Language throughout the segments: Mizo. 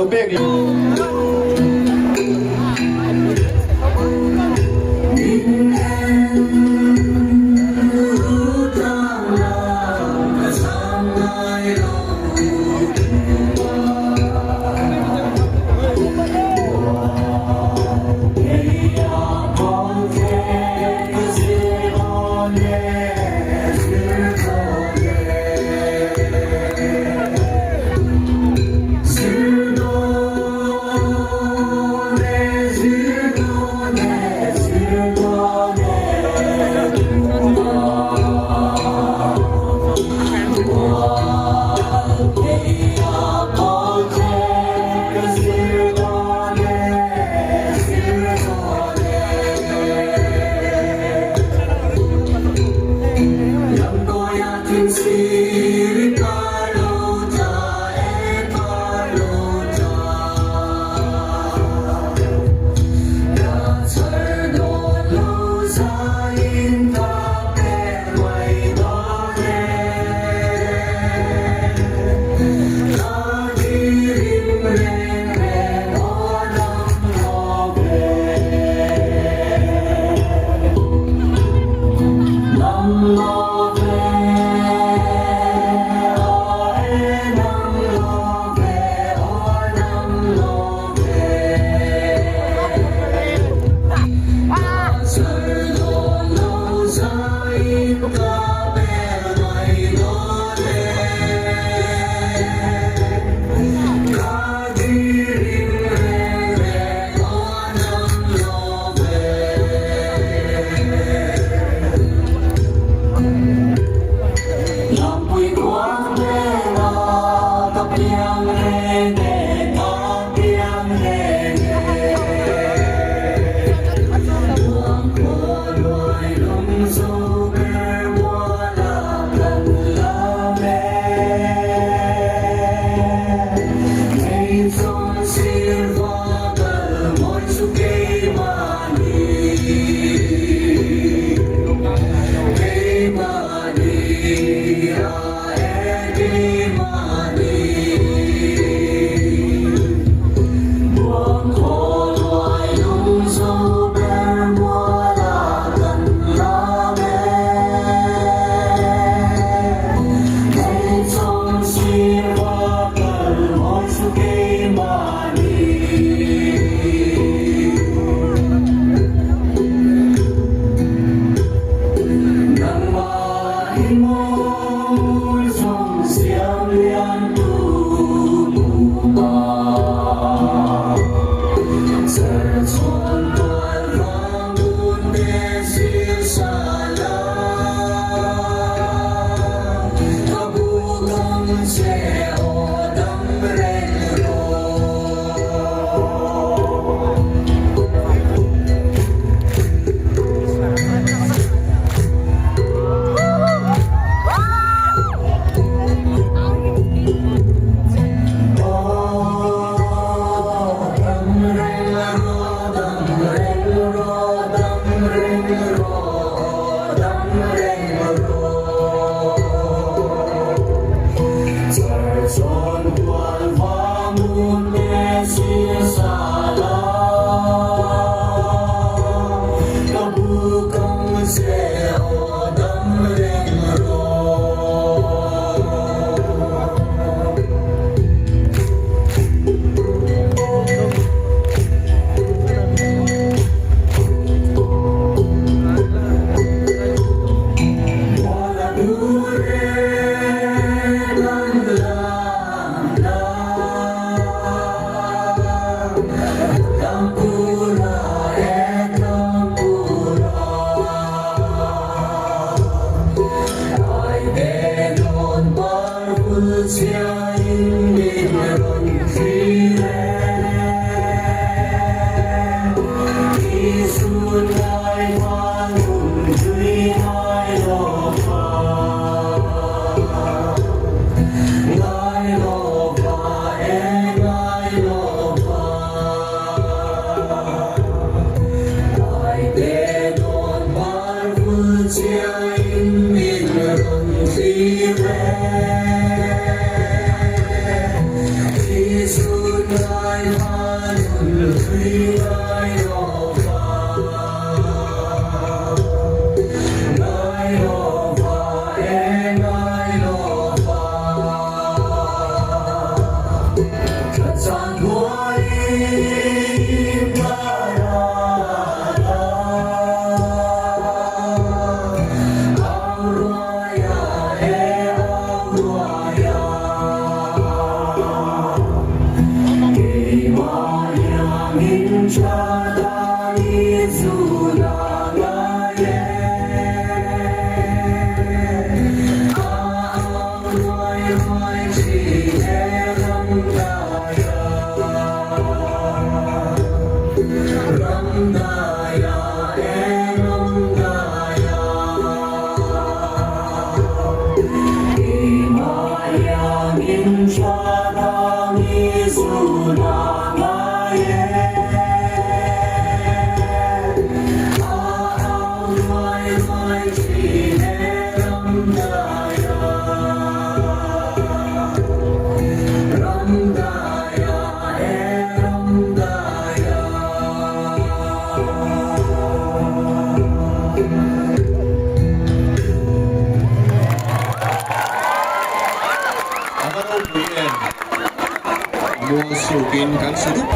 pek A va ropui em? Mual sukin kan su dup.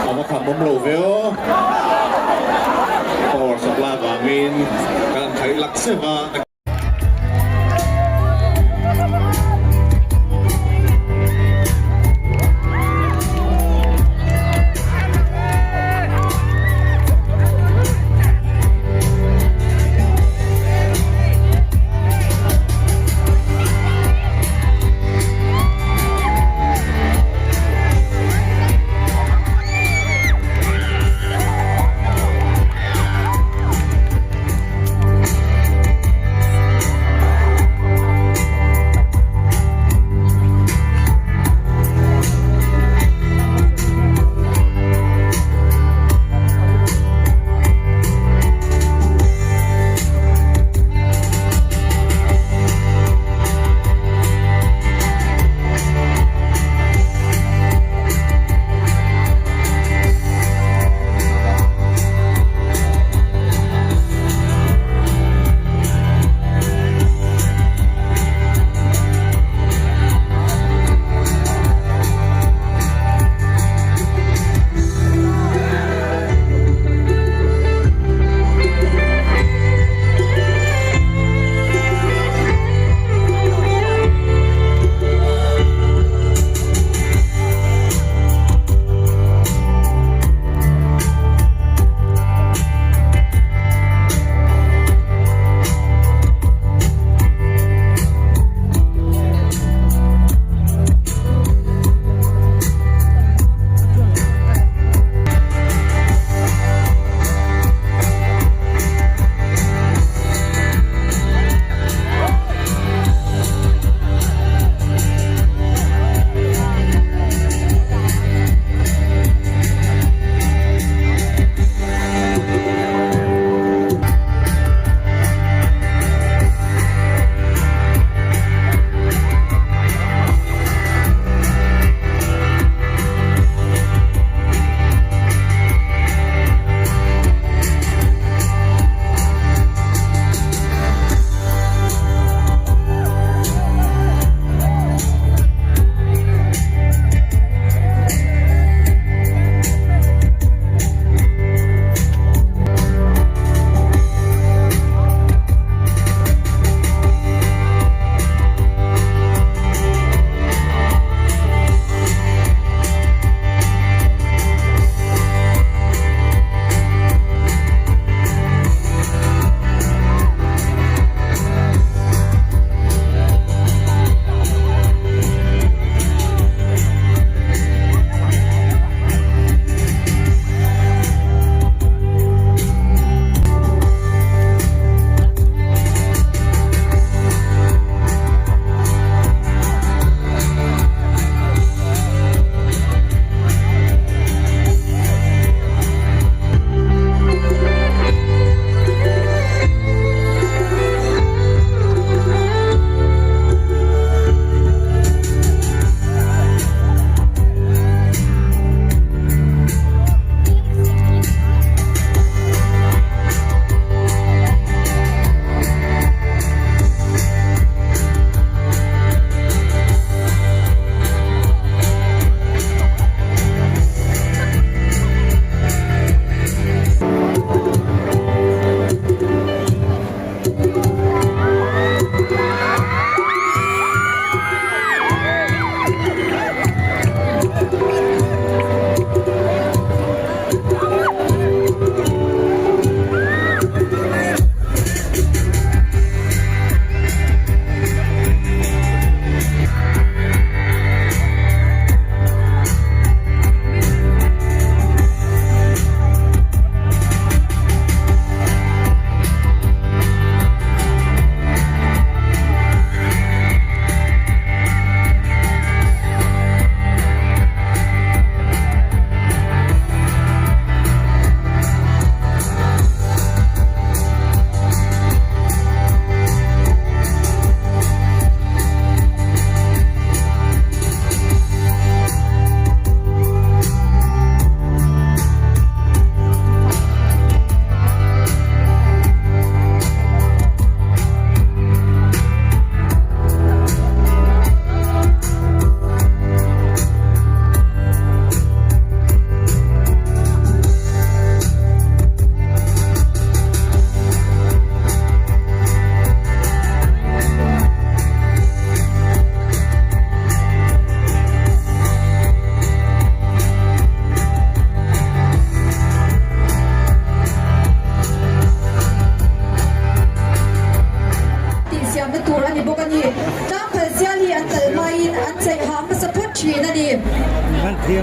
A va kham awm lo ve aw. Power supply vangin kan khaih lak zeuh a. An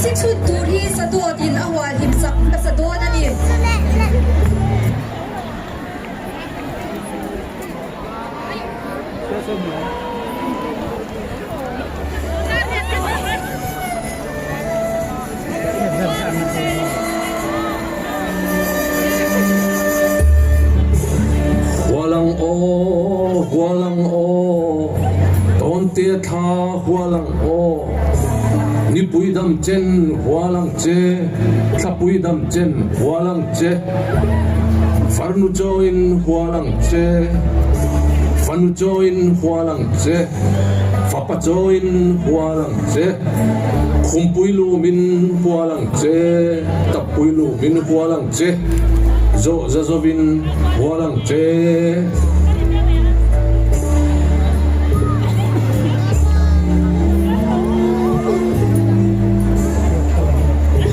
si chhut tur hi Sadawt in a hualhim sak hmasa dawn a ni. Hualang aw, hualang aw, tawnte thla hualang aw, nipui dam chen hualang che, thlapui dam chen hualang che, farnu chawiin hualang che, fanu chawiin hualang che, fapa chawiin hualang che, khumpui lumin hualang che, tappui lumin hualang che, zawh za zawin hualang che.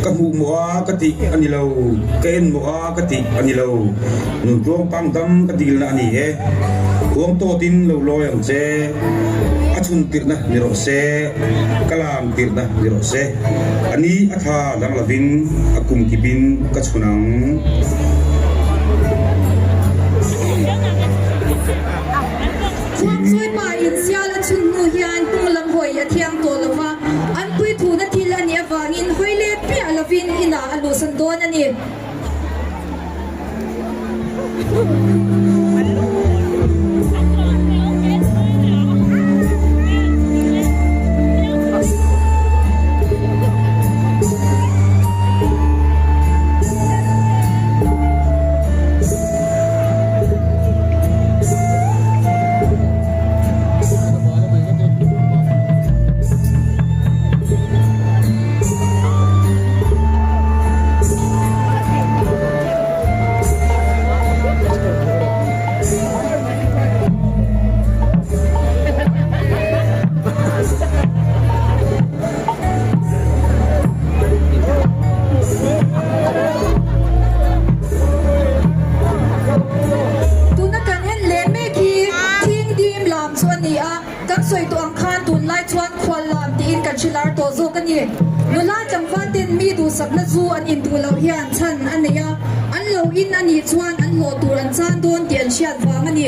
Ka hmuh maw a ka tih a ni lo, ka en maw a ka tih a ni lo, Nuntluang pangdam ka dilna a ni e. Huang tawtin lo lawi ang che, a chhun tirhna ni rawh se, ka lam tirhna ni rawh se, a ni a tha dang lovin a kum kipin ka chhun ang. Khuangchawi pa in sial a chhun hnu hian hnung lam hawi a thiang tawh lo va, an puithuna thil a nih avangin hawi let piah lovin inah a luhsan dawn a ni. Tuna kan en leh mek hi thing dim lam chu a ni a, kan sawi tawh ang khan tunlai chuan khual lam tiin kan hre lar tawh zawk a ni. Nula tlangval ten mi duhsakna zu an induh loh hian chhan a nei a, an lo in a nih chuan an hlawh tur an chan dawn tih an hriat vang a ni.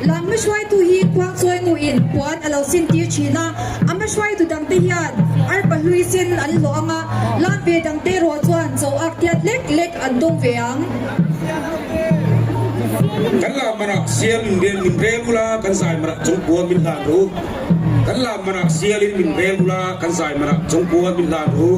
Lam hmahruaitu hi Khuangchawi in puan a lo sin tir thin a, a hmahruaitu dangte hian arpa hlui sen an hlawh ang a, lam ve dangte erawh chuan chaw ak tiat lek lek an dawng ve ang. Kan lam manah sial min rel min rel ula kan zai manah chung puan min hlan ru. Kan lam manah sialin min rel ula kan zai manah chung puan min hlan ru.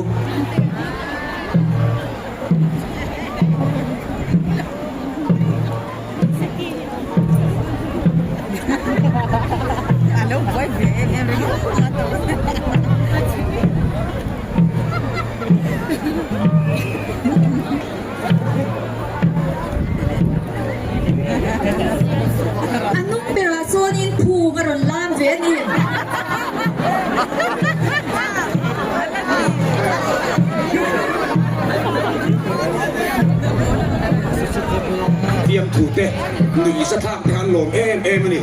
A hnung berah chuanin phung a rawn lam ve a ni. Fiamthu te nuih zathlak te kha an lawm em em a ni.